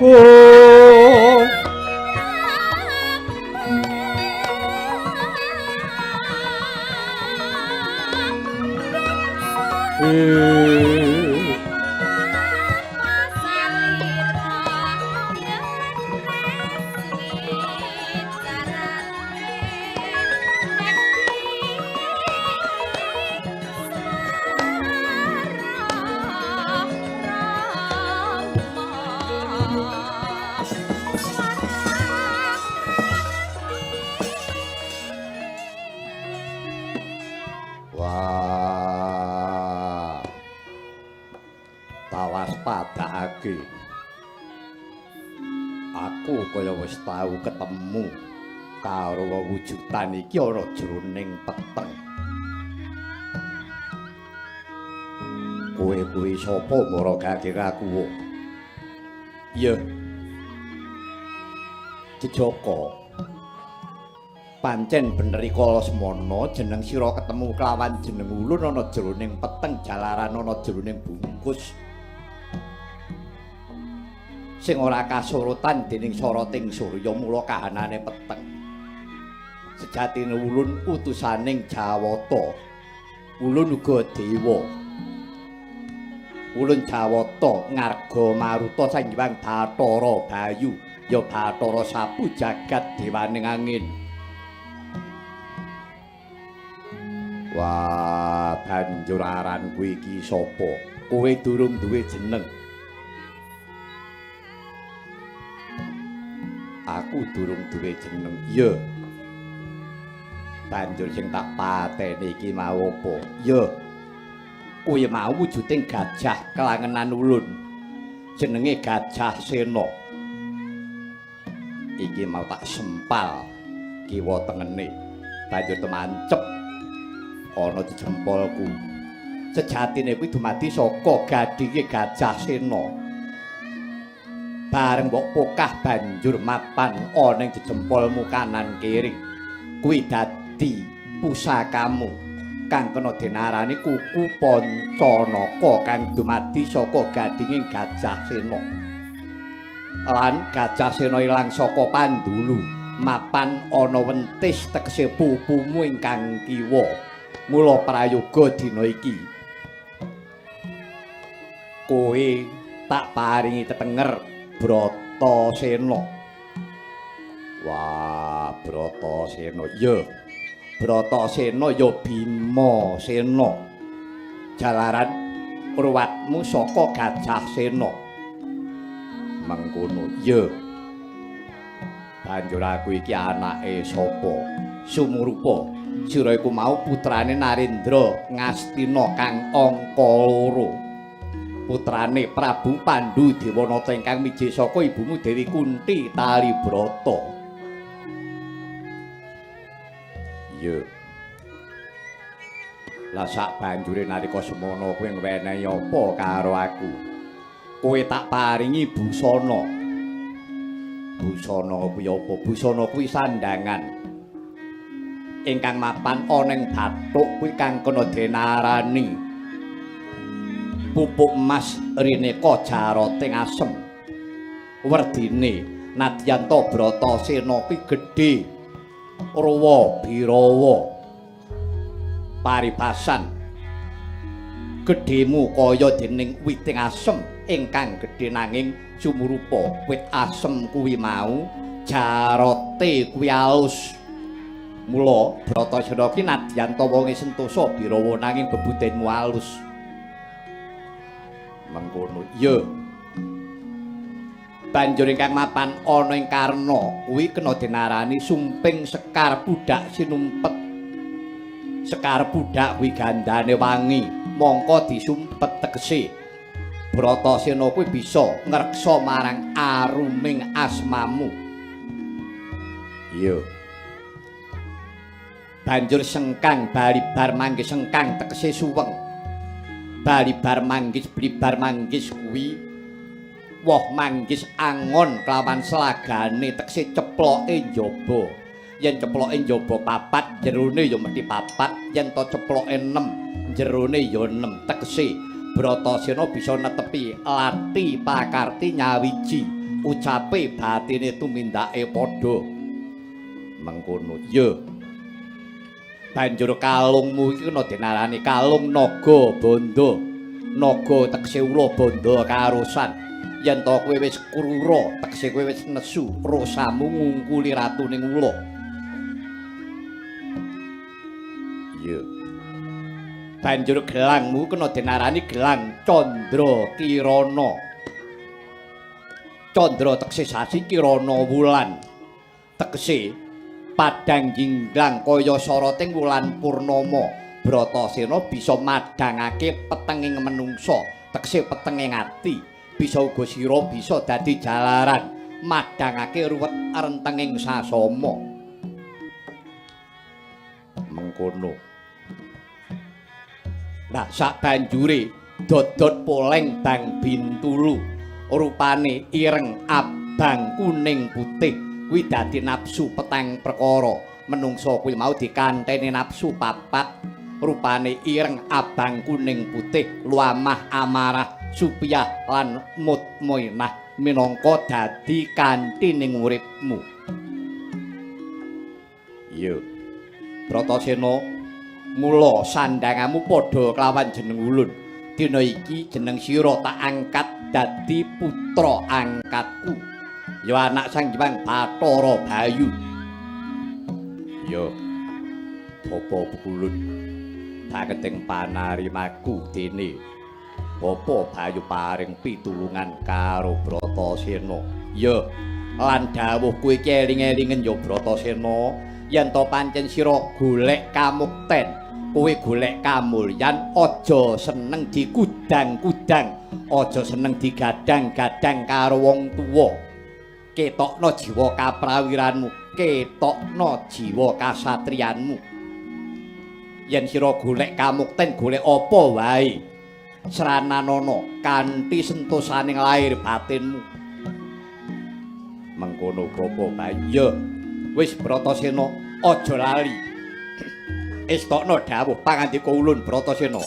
Oh. Wah. Tawas padakake. Aku kaya wis tau ketemu karo wewujudan iki ana jroning peteng. Kowe kuwi sapa mara gagek aku? Ya. Jejaka. Pancen bener ika Lesmana jeneng sira ketemu kelawan jeneng ulun ana jroning peteng jalaran ana jroning bungkus. Sing ora kasorotan dening soroting surya mula kahanane peteng. Sejatine ulun utusaning Jawata. Ulun uga dewa. Ulun Jawata ngarga maruta Sang Hyang Bathara Bayu, ya Bathara sapu jagat dewaning angin. Wah, banjur aranku iki sapa? Kowe durung duwe jeneng. Aku durung duwe jeneng. Iya. Banjur sing tak pateni iki mau apa? Iya. Kuwi mau wujuding gajah kelangenan ulun. Jenenge Gajah Sena. Iki mau tak sempal kiwa tengene. Banjur temancep ana di jempolku. Sejatine kuwi dumadi saka gadhinge Gajah Sena. Bareng mbok pokah banjur mapan ana ing jempolmu kanan kiri. Kuwi dadi pusakamu kang kena denarani kuku Pancanaka kang dumadi saka gadhinge Gajah Sena. Lan Gajah Sena ilang saka pandulu, mapan ana wentis tegese pupumu ingkang kiwa. Mula prayoga dina iki kowe tak paringi tetenger Bratasena. Wah, Bratasena. Ya. Bratasena ya Bima Sena. Jalaran ruwatmu saka Gajah Sena. Mengkono. Ya. Banjur aku iki anake sapa? Sumurupa. Sira iku mau putrane Narendra Ngastina kang angka loro. Putrane Prabu Pandu Dewanata ingkang miji saka ibumu Dewi Kunti Talibrata. Iya. Lah sak banjure nalika semono kowe ngwenehi apa karo aku? Kowe tak paringi busana. Busana kuwi apa? Busana kuwi sandangan. Ingkang mapan ana ing bathuk kuwi kang kena denarani pupuk emas rineka jaroting asem. Werdine nadyan ta Bratasena kuwi gedhe ruwa birawa. Paribasan gedhemu kaya dening witing asem ingkang gedhe nanging sumurupa wit asem kuwi mau jarote kuwi alus. Mula Bratasena ki nadyan ta wonge sentosa birawa nanging bebudenmu alus. Mengkono. Ya. Banjur ingkang mapan ana ing karna kuwi kena denarani sumping sekar budak sinumpet. Sekar budak kuwi gandane wangi, mongko disumpet tegese Bratasena kuwi bisa ngreksa marang aruming asmamu. Iya. Banjur sengkang balibar manggis sengkang tegese suweng. Balibar manggis blibar manggis kuwi woh manggis angon kelawan selagane tegese ceploke njaba. Yen ceploke njaba papat jerone ya mesti papat, yen to ceploke 6 jerone ya 6 tegese Bratasena bisa netepi lati pakarti nyawiji Ucape batine tumindake padha. Mengkono. Ya. Banjur kalungmu iki kena dinarani kalung naga bandha. Naga tegese ula, bandha karosan. Yen to kowe wis krura, tegese kowe wis nesu, rosamu ngungkuli ratuning ula. Iya. Banjur gelangmu kena dinarani gelang Candra Kirana. Candra tegese sasi, Kirana wulan. Tegese padhang jinglang kaya soroting wulan purnama. Bratasena bisa madhangake petenging menungsa, tegese petenging ati. Bisa uga sira bisa dadi jalaran madhangake ruwet rentenging sasama. Mengkono. Nah, sabanjure dodot poleng bang bintulu, rupane ireng, abang, kuning, putih, kuwi dadi nafsu petang perkara. Menungsa kuwi mau dikanteni nafsu papat, rupane ireng, abang, kuning, putih, luamah, amarah, supiah lan mutmainah minangka dadi kanthi ning uripmu. Iya. Bratasena, mula sandhangamu padha kelawan jeneng ulun. Dina iki jeneng sira tak angkat dadi putra angkatku. Ya anak Sang Hyang Bathara Bayu. Ya. Bapa ulun bangeting panarimaku dene Bapa Bayu paring pitulungan karo Bratasena. Ya, lan dawuhku iki eling-elingen ya Bratasena, yen to pancen sira golek kamukten, kowe golek kamulyan, aja seneng dikudang-kudang, aja seneng digadang-gadang karo wong tuwa. Ketokno jiwa kaprawiranmu, ketokno jiwa kasatriyanmu. Yen sira golek kamukten, golek apa wae, srananono kanthi sentosaning lahir batinmu. Mengkono Bapa Bayu. Wis Bratasena, aja lali. Estokno dawuh pangandika ulun Bratasena.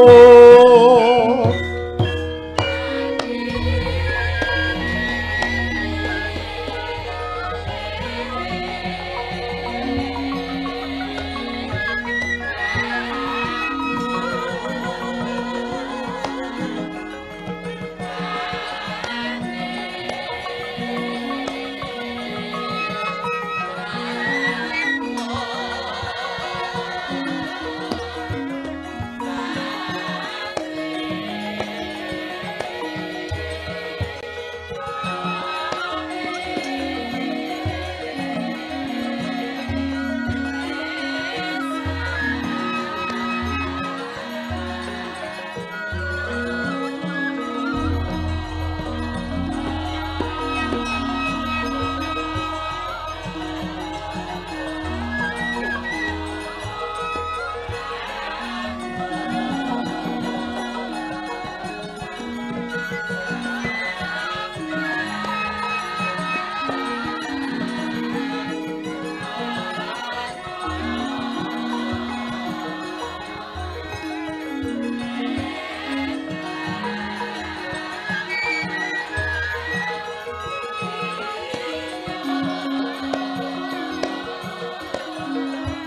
Oh.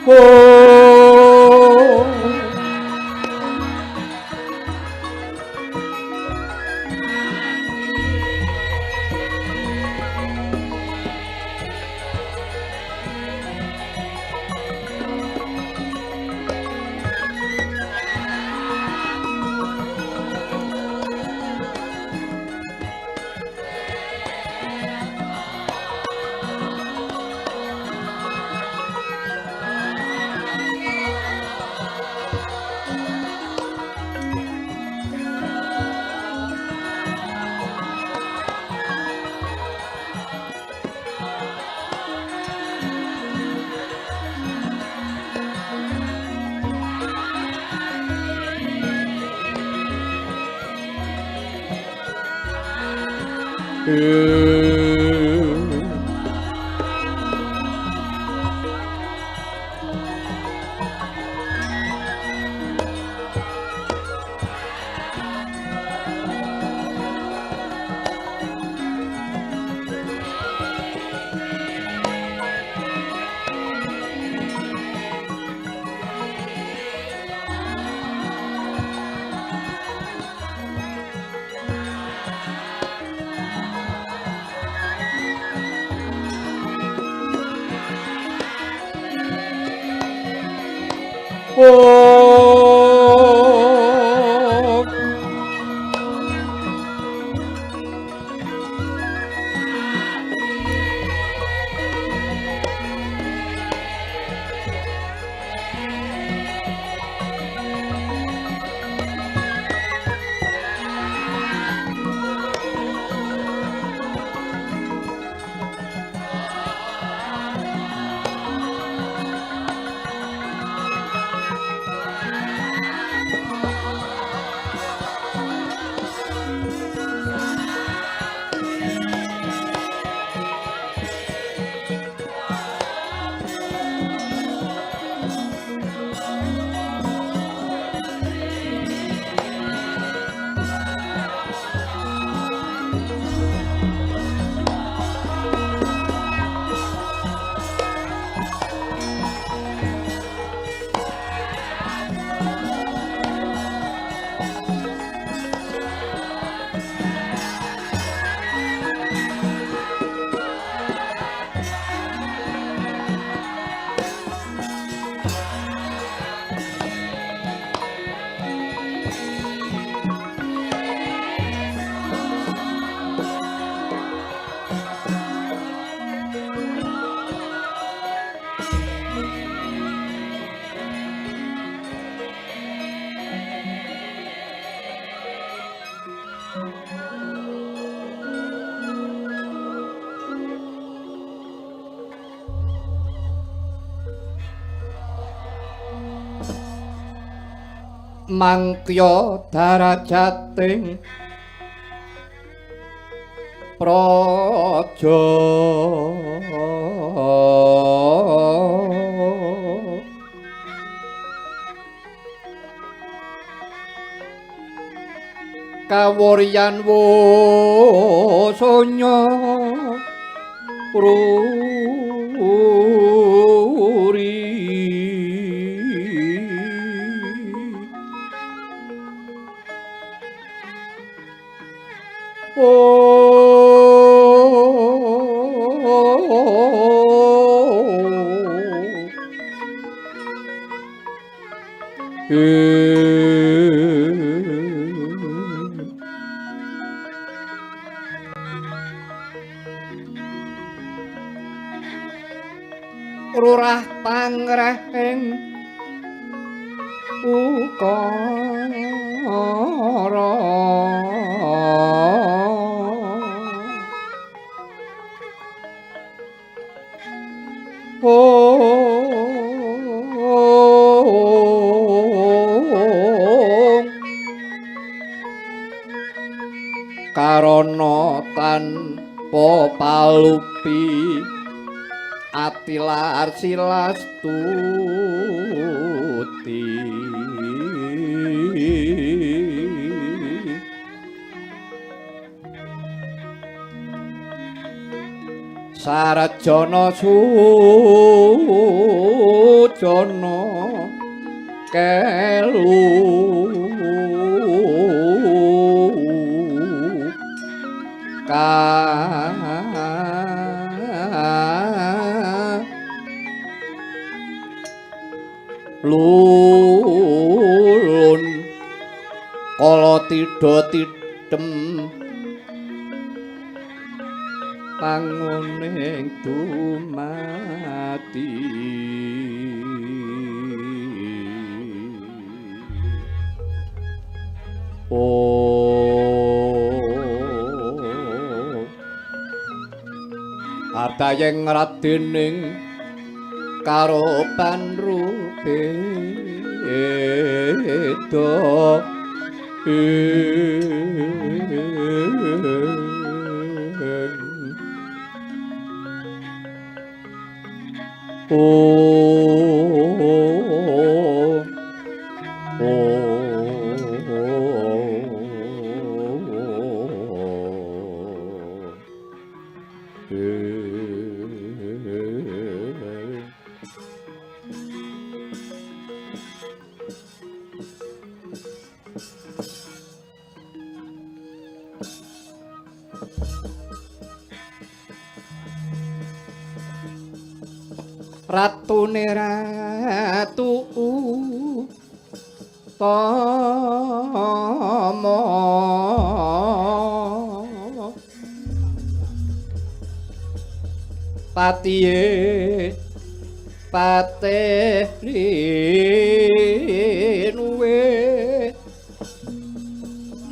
Oh. Mangkya darajating praja kawuryan wusanya ruri. Rurah pangrehing ukara karana tanpa palupi atilar silastuti. Sarjana sujana kelu ka lulun kala tidha tidhem panguning dumati. Oh ardayeng radening karoban rubeda. Ratune ratu utama patihe patih linuwe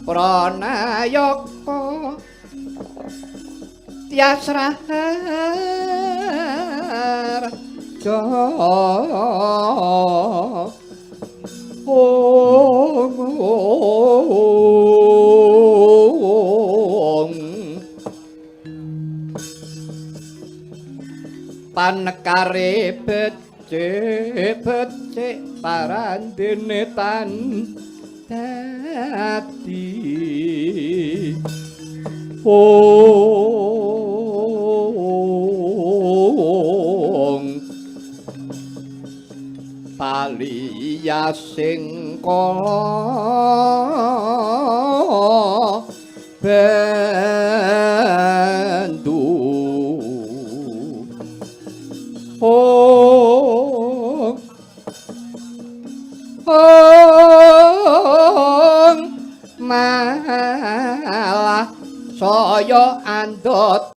pranayaka tias raharja ong panekare becik-becik parandene tan dadi ong paliyasing kala bendu ong ong malah saya andot.